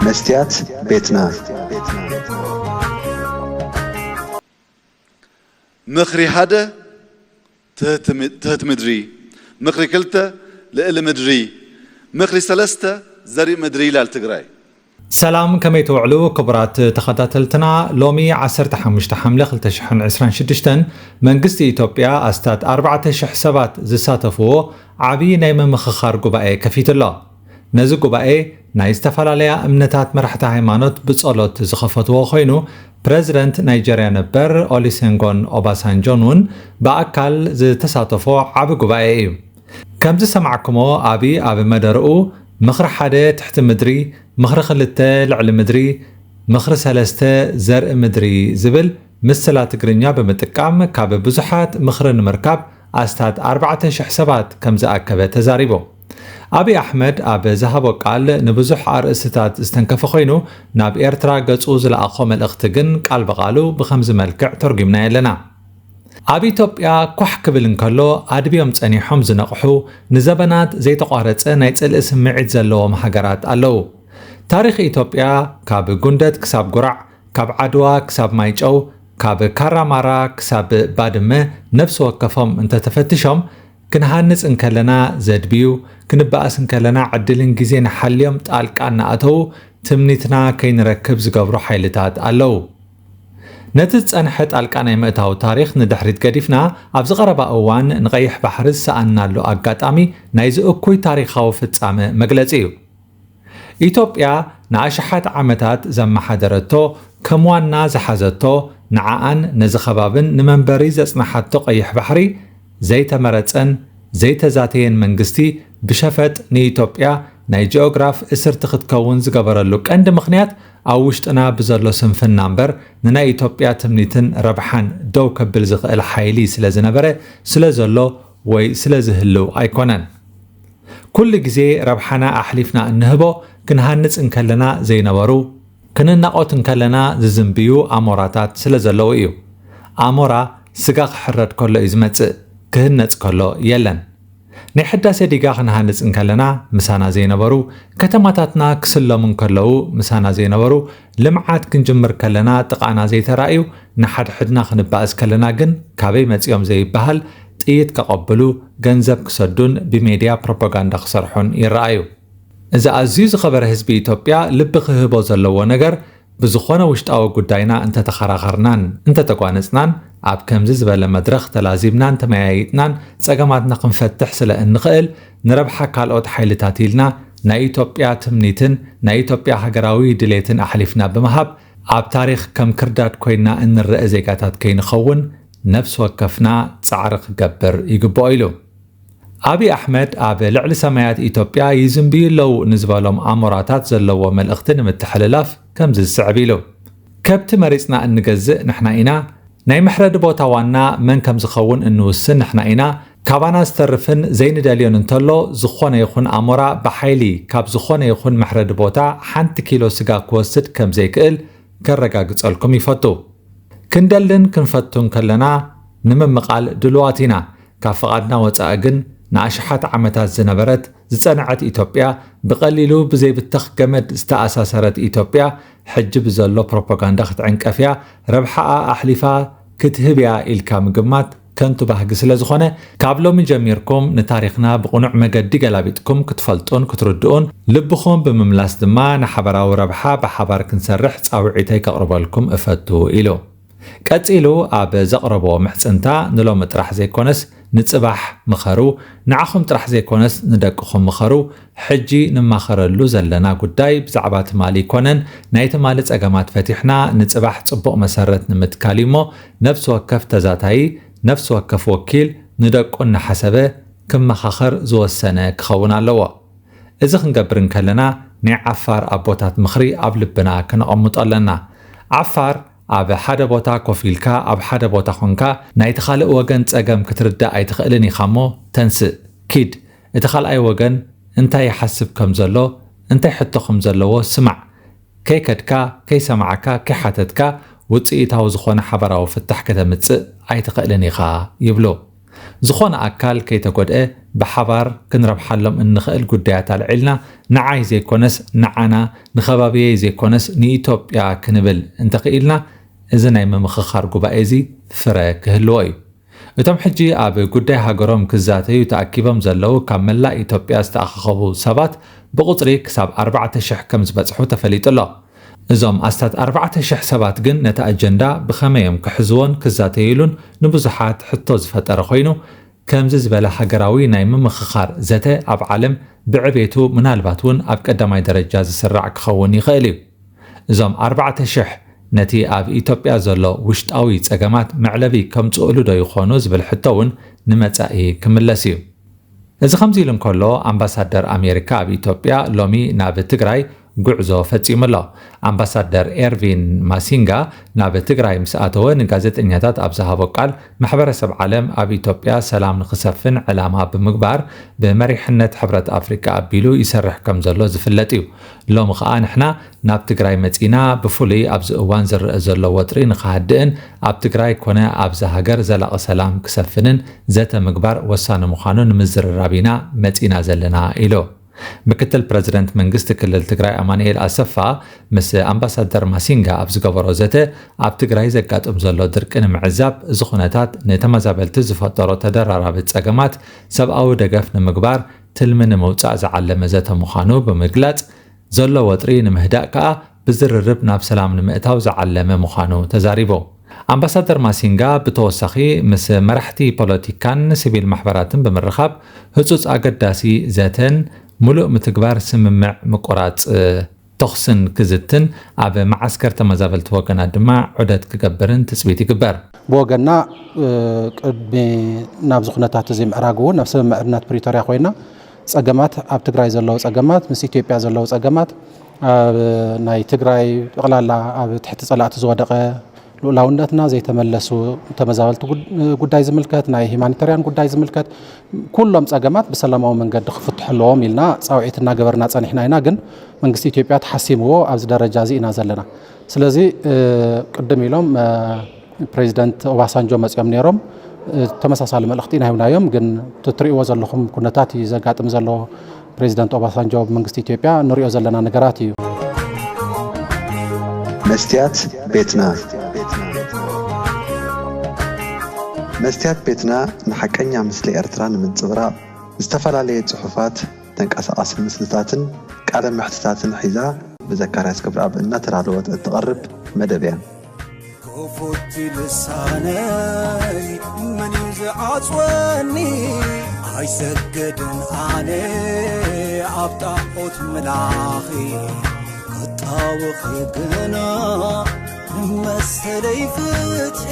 መስትያት ቤትና። ምኽሪ ሓደ ትህቲ ም- ትህቲ ምድሪ፣ ምኽሪ ክልተ ልእሊ ምድሪ፣ ምኽሪ ሰለስተ ዘርኢ ምድሪ ይላል ትግራይ። ሰላም፣ ከመይ ትውዕሉ ክቡራት ተኸታተልትና? ሎሚ ዓሰርተ ሓሙሽተ ሓምለ ክልተ ሽሕን ዕስራን ሽዱሽተን መንግስቲ ኢትዮጵያ ኣስታት ኣርባዕተ ሽሕ ሰባት ዝሳተፍዎ ዓብዪ ናይ ምምኽኻር ጉባኤ ከፊቱ ኣሎ። ነዚ ጉባኤ ናይ ዝተፈላለያ እምነታት መራሕቲ ሃይማኖት ብጸሎት ዝኸፈትዎ ኮይኑ፣ ፕረዚደንት ናይጀርያ ነበር ኦሊሴንጎን ኦባሳንጆን እውን ብኣካል ዝተሳተፎ ዓቢ ጉባኤ እዩ። ከም ዝሰማዕኩሞ፣ ኣብይ ኣብ መደርኡ ምኽሪ ሓደ ትሕቲ ምድሪ፣ ምኽሪ ክልተ ልዕሊ ምድሪ፣ ምኽሪ ሰለስተ ዘርኢ ምድሪ ዝብል ምስላ ትግርኛ ብምጥቃም ካብ ብዙሓት ምኽሪ ንምርካብ ኣስታት ኣርባዕተ ሽሕ ሰባት ከም ዝኣከበ ተዛሪቡ። ኣብይ ኣሕመድ ኣብ ዝሃቦ ቃል ንብዙሕ ኣርእስትታት ዝተንከፈ ኮይኑ ናብ ኤርትራ ገጹ ዝለኣኾ መልእኽቲ ግን ቃል ብቓሉ ብኸምዚ መልክዕ ተርጒምናዮ ኣለና። ኣብ ኢትዮጵያ ኳሕ ክብል እንከሎ ኣድብዮም ጸኒሖም ዝነቕሑ ንዘበናት ዘይተቋረጸ ናይ ጽልኢ ስምዒት ዘለዎም ሃገራት ኣለዉ። ታሪኽ ኢትዮጵያ ካብ ጉንደት ክሳብ ጉራዕ፣ ካብ ዓድዋ ክሳብ ማይጨው፣ ካብ ካራማራ ክሳብ ባድመ ነፍሲ ወከፎም እንተተፈትሾም ክንሃንጽ እንከለና ዘድብዩ፣ ክንበኣስ እንከለና ዕድልን ግዜን ሓልዮም ጣልቃ እናኣተዉ ትምኒትና ከይንረክብ ዝገብሩ ሓይልታት ኣለዉ። ነቲ ዝጸንሐ ጣልቃ ናይ ምእታው ታሪኽ ንድሕሪት ገዲፍና ኣብዚ ቀረባ እዋን ንቐይሕ ባሕሪ ዝሰኣንናሉ ኣጋጣሚ ናይዚ እኩይ ታሪኻዊ ፍጻመ መግለጺ እዩ። ኢትዮጵያ ንኣሽሓት ዓመታት ዘመሓደረቶ ከም ዋና ዝሓዘቶ ንዓኣን ነዚ ከባብን ንመንበሪ ዘጽንሓቶ ቀይሕ ባሕሪ ዘይተመረጸን ዘይተዛተየን መንግስቲ ብሸፈጥ ንኢትዮጵያ ናይ ጂኦግራፍ እስርቲ ክትከውን ዝገበረሉ ቀንዲ ምኽንያት ኣብ ውሽጥና ብዘሎ ስንፍና እምበር ንናይ ኢትዮጵያ ትምኒትን ረብሓን ደው ከብል ዝኽእል ሓይሊ ስለ ዝነበረ ስለ ዘሎ ወይ ስለ ዝህልው ኣይኮነን። ኩሉ ግዜ ረብሓና ኣሕሊፍና እንህቦ ክንሃንጽ እንከለና ዘይነበሩ ክንናቖት እንከለና ዝዝንብዩ ኣሞራታት ስለ ዘለዉ እዩ። ኣሞራ ስጋ ክሕረድ ከሎ እዩ ዝመጽእ፣ ክህነጽ ከሎ የለን። ናይ ሕዳሴ ዲጋ ክንሃንጽ እንከለና ምሳና ዘይነበሩ፣ ከተማታትና ክስለሙ እንከለዉ ምሳና ዘይነበሩ፣ ልምዓት ክንጅምር ከለና ጥቓና ዘይተራእዩ፣ ንሓድሕድና ክንባእስ ከለና ግን ካበይ መጺኦም ዘይበሃል ጥይት ከቐብሉ፣ ገንዘብ ክሰዱን ብሜድያ ፕሮፓጋንዳ ክሰርሑን ይረኣዩ። እዚ ኣዝዩ ዝኸበረ ህዝቢ ኢትዮጵያ ልቢ ክህቦ ዘለዎ ነገር ብዝኾነ ውሽጣዊ ጉዳይና እንተተኸራኸርናን እንተተጓነጽናን ኣብ ከምዚ ዝበለ መድረኽ ተላዚብናን ተመያይጥናን ጸገማትና ክንፈትሕ ስለ እንኽእል ንረብሓ ካልኦት ሓይልታት ኢልና ናይ ኢትዮጵያ ትምኒትን ናይ ኢትዮጵያ ሃገራዊ ድሌትን ኣሕሊፍና ብምሃብ ኣብ ታሪኽ ከም ክርዳድ ኮይና እንረአ ዜጋታት ከይንኸውን ነፍሲ ወከፍና ጻዕሪ ክገብር ይግብኦ ኢሉ። ኣብይ ኣሕመድ ኣብ ልዕሊ ሰማያት ኢትዮጵያ ይዝንብዩ ኣለዉ ንዝበሎም ኣሞራታት ዘለዎ መልእኽቲ ንምትሕልላፍ ከምዚ ዝስዕብ ኢሉ። ከብቲ መሪጽና እንገዝእ ንሕና ኢና፣ ናይ መሕረዲ ቦታ ዋና መን ከም ዝኸውን እንውስን ንሕና ኢና፣ ካባና ዝተርፍን ዘይንደልዮን እንተሎ ዝኾነ ይኹን ኣሞራ ብሓይሊ ካብ ዝኾነ ይኹን መሕረዲ ቦታ ሓንቲ ኪሎ ስጋ ክወስድ ከም ዘይክእል ከረጋግጸልኩም ይፈቱ። ክንደልን ክንፈቱን ከለና ንምምቓል ድሉዋት ኢና። ካብ ፍቓድና ወጻኢ ግን ንኣሽሓት ዓመታት ዝነበረት ዝጸንዐት ኢትዮጵያ ብቐሊሉ ብዘይብተኽ ገመድ ዝተኣሳሰረት ኢትዮጵያ ሕጂ ብዘሎ ፕሮፓጋንዳ ክትዕንቀፍ እያ። ረብሓኣ ኣሕሊፋ ክትህብ እያ ኢልካ ምግማት ከንቱ ባህጊ ስለ ዝኾነ ካብ ሎሚ ጀሚርኩም ንታሪኽና ብቕኑዕ መገዲ ገላቢጥኩም ክትፈልጡን ክትርድኡን ልብኹም ብምምላስ ድማ ንሓበራዊ ረብሓ ብሓባር ክንሰርሕ ጻውዒተይ ከቕርበልኩም እፈቱ ኢሉ። ቀጺሉ ኣብ ዘቕረቦ ምሕጽንታ ንሎሚ ጥራሕ ዘይኮነስ ንጽባሕ ምኸሩ፣ ንዓኹም ጥራሕ ዘይኮነስ ንደቅኹም ምኸሩ፣ ሕጂ ንማኸረሉ ዘለና ጉዳይ ብዛዕባ ትማሊ ኣይኮነን፣ ናይ ትማሊ ጸገማት ፈቲሕና ንጽባሕ ጽቡቕ መሰረት ንምትካል እዩ እሞ ነፍሲ ወከፍ ተዛታዪ፣ ነፍሲ ወከፍ ወኪል ንደቁ እናሓሰበ ክመኻኸር ዝወሰነ ክኸውን ኣለዎ። እዚ ክንገብር እንከለና ናይ ዓፋር ኣቦታት ምኽሪ ኣብ ልብና ከነቐምጦ ኣለና። ዓፋር ኣብ ሓደ ቦታ ኮፍ ኢልካ ኣብ ሓደ ቦታ ኾንካ ናይቲ ካልእ ወገን ጸገም ክትርዳእ ኣይትኽእልን ኢኻ እሞ ተንስእ፣ ኪድ እቲ ካልኣይ ወገን እንታይ ይሓስብ ከም ዘሎ እንታይ ሕቶ ከም ዘለዎ ስማዕ። ከይከድካ፣ ከይሰማዕካ፣ ከይሓተትካ ውጽኢታዊ ዝኾነ ሓበራዊ ፍታሕ ከተምጽእ ኣይትኽእልን ኢኻ ይብሉ። ዝኾነ ኣካል ከይተጎድአ ብሓባር ክንረብሓሎም እንኽእል ጉዳያት ኣልዒልና፣ ንዓይ ዘይኮነስ ንዓና፣ ንኸባብየይ ዘይኮነስ ንኢትዮጵያ ክንብል እንተኽኢልና፣ እዚ ናይ ምምኽኻር ጉባኤ እዚ ፍረ ክህልዎ እዩ። እቶም ሕጂ ኣብ ጉዳይ ሃገሮም ክዛተዩ ተኣኪቦም ዘለዉ ካብ መላእ ኢትዮጵያ ዝተኣኻኸቡ ሰባት ብቑጽሪ ክሳብ ኣርባዕተ ሽሕ ከም ዝበጽሑ ተፈሊጡ ኣሎ። እዞም ኣስታት ኣርባዕተ ሽሕ ሰባት ግን ነቲ ኣጀንዳ ብኸመይ እዮም ክሕዝዎን ክዛተዩሉን ንብዙሓት ሕቶ ዝፈጠረ ኮይኑ፣ ከምዚ ዝበለ ሃገራዊ ናይ ምምኽኻር ዘተ ኣብ ዓለም ብዕቤቱ ምናልባት እውን ኣብ ቀዳማይ ደረጃ ዝስራዕ ክኸውን ይኽእል እዩ። እዞም ኣርባዕተ ሽሕ ነቲ ኣብ ኢትዮጵያ ዘሎ ውሽጣዊ ጸገማት መዕለቢ ከምጽእሉ ዶ ይኾኑ ዝብል ሕቶ እውን ንመጻኢ ክምለስ እዩ። እዚ ከምዚ ኢሉ እንከሎ፣ ኣምባሳደር ኣሜሪካ ኣብ ኢትዮጵያ ሎሚ ናብ ትግራይ ጉዕዞ ፈጺሙ ኣሎ። ኣምባሳደር ኤርቪን ማሲንጋ ናብ ትግራይ ምስ ኣተወ ንጋዜጠኛታት ኣብ ዝሃቦ ቃል፣ ማሕበረሰብ ዓለም ኣብ ኢትዮጵያ ሰላም ንኽሰፍን ዕላማ ብምግባር ብመሪሕነት ሕብረት ኣፍሪካ ኣቢሉ ይሰርሕ ከም ዘሎ ዝፍለጥ እዩ። ሎሚ ኸኣ ንሕና ናብ ትግራይ መጺና፣ ብፍሉይ ኣብዚ እዋን ዝረአ ዘሎ ወጥሪ ንኽሃድእን ኣብ ትግራይ ኮነ ኣብዚ ሃገር ዘላቒ ሰላም ክሰፍንን ዘተ ምግባር ወሳኒ ምዃኑ ንምዝርራብ ኢና መጺና ዘለና ኢሉ። ምክትል ፕረዚደንት መንግስቲ ክልል ትግራይ ኣማኑኤል ኣሰፋ ምስ ኣምባሳደር ማሲንጋ ኣብ ዝገበሮ ዘተ፣ ኣብ ትግራይ ዘጋጥም ዘሎ ድርቂ ንምዕዛብ፣ እዚ ኩነታት ንተመዛበልቲ ዝፈጠሮ ተደራራቢ ጸገማት ሰብኣዊ ደገፍ ንምግባር ትልሚ ንምውጻእ ዝዓለመ ዘተ ምዃኑ ብምግላጽ፣ ዘሎ ወጥሪ ንምህዳእ ከኣ ብዝርርብ ናብ ሰላም ንምእታው ዝዓለመ ምዃኑ ተዛሪቡ። ኣምባሳደር ማሲንጋ ብተወሳኺ ምስ መራሕቲ ፖለቲካን ሲቪል ማሕበራትን ብምርኻብ ህጹጽ ኣገዳሲ ዘተን ምሉእ ምትግባር ስምምዕ ምቁራጽ ተኹስን ክዝትን ኣብ መዓስከር ተመዛበልቲ ወገናት ድማ ዑደት ክገብርን ትጽቢት ይግበር። ብወገና ቅድሚ ናብዚ ኩነታት እዚ ምዕራግ እውን ናብ ስምምዕነት ፕሪቶርያ ኮይና ጸገማት ኣብ ትግራይ ዘለዉ ጸገማት ምስ ኢትዮጵያ ዘለዉ ጸገማት ኣብ ናይ ትግራይ ጠቕላላ ኣብ ትሕቲ ጸላእቲ ዝወደቐ ልኡላውነትና ዘይተመለሱ ተመዛበልቲ ጉዳይ ዝምልከት ናይ ሂማኒታርያን ጉዳይ ዝምልከት ኩሎም ጸገማት ብሰላማዊ መንገዲ ክፍትሑ ኣለዎም ኢልና ጻውዒት እናገበርና ጸኒሕና ኢና። ግን መንግስቲ ኢትዮጵያ ተሓሲምዎ ኣብዚ ደረጃ እዚ ኢና ዘለና። ስለዚ ቅድም ኢሎም ፕሬዚደንት ኦባሳንጆ መጺኦም ነይሮም። ተመሳሳሊ መልእኽቲ ኢና ሂብናዮም። ግን ትሪእዎ ዘለኹም ኩነታት እዩ ዘጋጥም ዘሎ። ፕሬዚደንት ኦባሳንጆ ብመንግስቲ ኢትዮጵያ ንሪኦ ዘለና ነገራት እዩ። መስትያት ቤትና መስትያት ቤትና ንሓቀኛ ምስሊ ኤርትራ ንምንጽብራቕ ዝተፈላለየ ጽሑፋት፣ ተንቀሳቓሲ ምስልታትን ቃለ መሕትታትን ሒዛ ብዘካርያስ ክብረኣብ እናተዳለወት እትቐርብ መደብ እያ። ክፉት ልሳነይ መን እዩ ዝዓጽወኒ? ኣይሰግድን ኣነ ኣብ ጣዖት ምላኺ ክጣወኺ ግና ንመሰለይ ፍትሒ